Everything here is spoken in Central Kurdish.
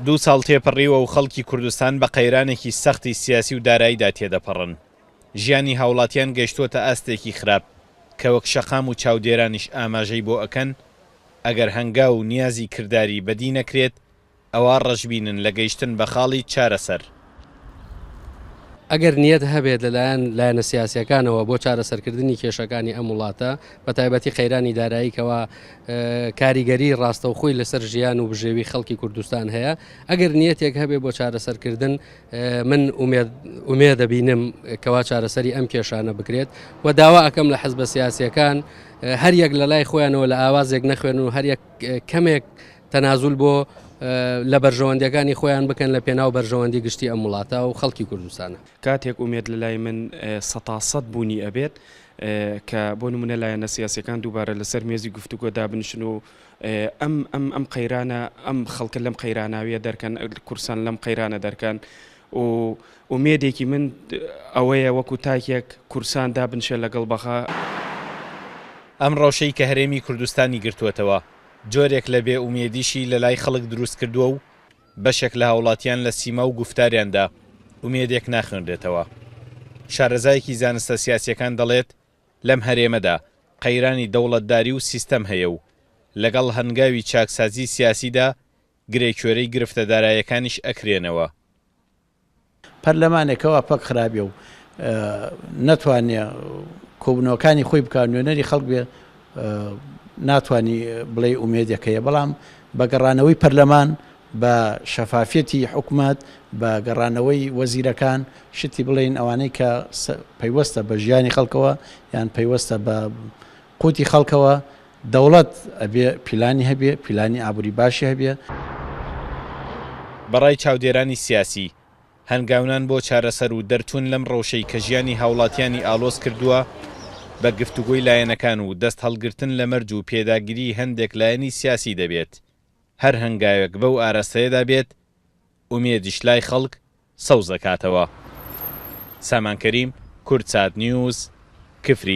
دوو ساڵ تێپەڕیوە و خەڵکی کوردستان بە قەیرانێکی سەختی سیاسی و داراییدا تێدەپەڕن. ژیانی هاوڵاتیان گەیشتووەتە ئاستێکی خراپ کە وەک شەقام و چاودێرانیش ئاماژەی بۆ ئەکەن، ئەگەر هەنگاو و نیازی کرداری بەدی نەکرێت ئەوا ڕەشبینن لە گەیشتن بە خاڵی چارەسەر. ئەگەر نیەت هەبێت لەلایەن لایەنە سیاسیەکانەوە بۆ چارەسەرکردنی کێشەکانی ئەم وڵاتە بەتایبەتی قەیرانی دارایی کەوا کاریگەری ڕاستەوخۆی لەسەر ژیان و بژێوی خەڵکی کوردستان هەیە ئەگەر نیەتێک هەبێ بۆ چارەسەرکردن من ئومێدەبینم کەوا چارەسەری ئەم کێشانە بکرێت و داوا ئەەکەم لە حزبە سیاسیەکان هەر یەک لە لای خۆیانەوە لە ئاوازێک نەخوێن و هەر یەک کەمێک تەنازول بۆ لە بەرژەوەندیەکانی خۆیان بکەن لە پێناو بەرژەوەندی گشتی ئەم وڵاتە و خەڵکی کوردستانە. کاتێک ئومێد لە لای من سەتا سەد بوونی ئەبێت کە بۆ نمونە لایەنە سیاسیەکان دووبارە لەسەر مێزی گفتوگۆ دابنیشن و ئەم ئەم ئەم قەیرانە ئەم خەڵکە لەم قەیراناویە دەرکەن کورسان لەم قەیرانە دەرکەن و ئومێدێکی من ئەوەیە وەکو تاکێک کورسان دابنشێ لەگەڵ بەغا. ئەم ڕەوشەی کە هەرێمی کوردستانی گرتووەتەوە جۆرێک لە بێ ئومێدیشی لە لای خەڵک دروست کردووە و بەشێک لە هاوڵاتیان لە سیما و گوفتاریاندا ئومێدێک ناخوێنرێتەوە. شارەزایەکی زانستە سیاسیەکان دەڵێت لەم هەرێمەدا قەیرانی دەوڵەتداری و سیستەم هەیە و لەگەڵ هەنگاوی چاکسازی سیاسیدا گرێکوێرەی گرفتە دارایەکانیش ئەکرێنەوە. پەرلەمانێک کەوا پەک خرابێ و نەتوانێ کۆبوونەوەکانی خۆی بکا نوێنەری خەڵک بێ ناتوانی بڵێی ئومێدێک هەیە بەڵام بە گەڕانەوەی پەرلەمان بە شەفافیەتی حکومەت بە گەڕانەوەی وەزیرەکان شتی بڵێین ئەوانەی کە پەیوەستە بە ژیانی خەڵکەوە یان پەیوەستە بە قوتی خەڵکەوە دەوڵەت ئەبێ پیلانی هەبێ، پیلانی ئابووری باشی هەبێ. بە ڕای چاودێرانی سیاسی، هەنگاونان بۆ چارەسەر و دەرچوون لەم ڕەوشەی کە ژیانی هاوڵاتیانی ئاڵۆز کردووە، بە گفتوگۆی لایەنەکان و دەست هەڵگرتن لە مەرج و پێداگریی هەندێک لایەنی سیاسی دەبێت. هەر هەنگاوێک بەو ئاراستەیەدا بێت، ئومێدیش لای خەڵک سەوز دەکاتەوە. سامان کەریم، کوردسات نیوز، کفری.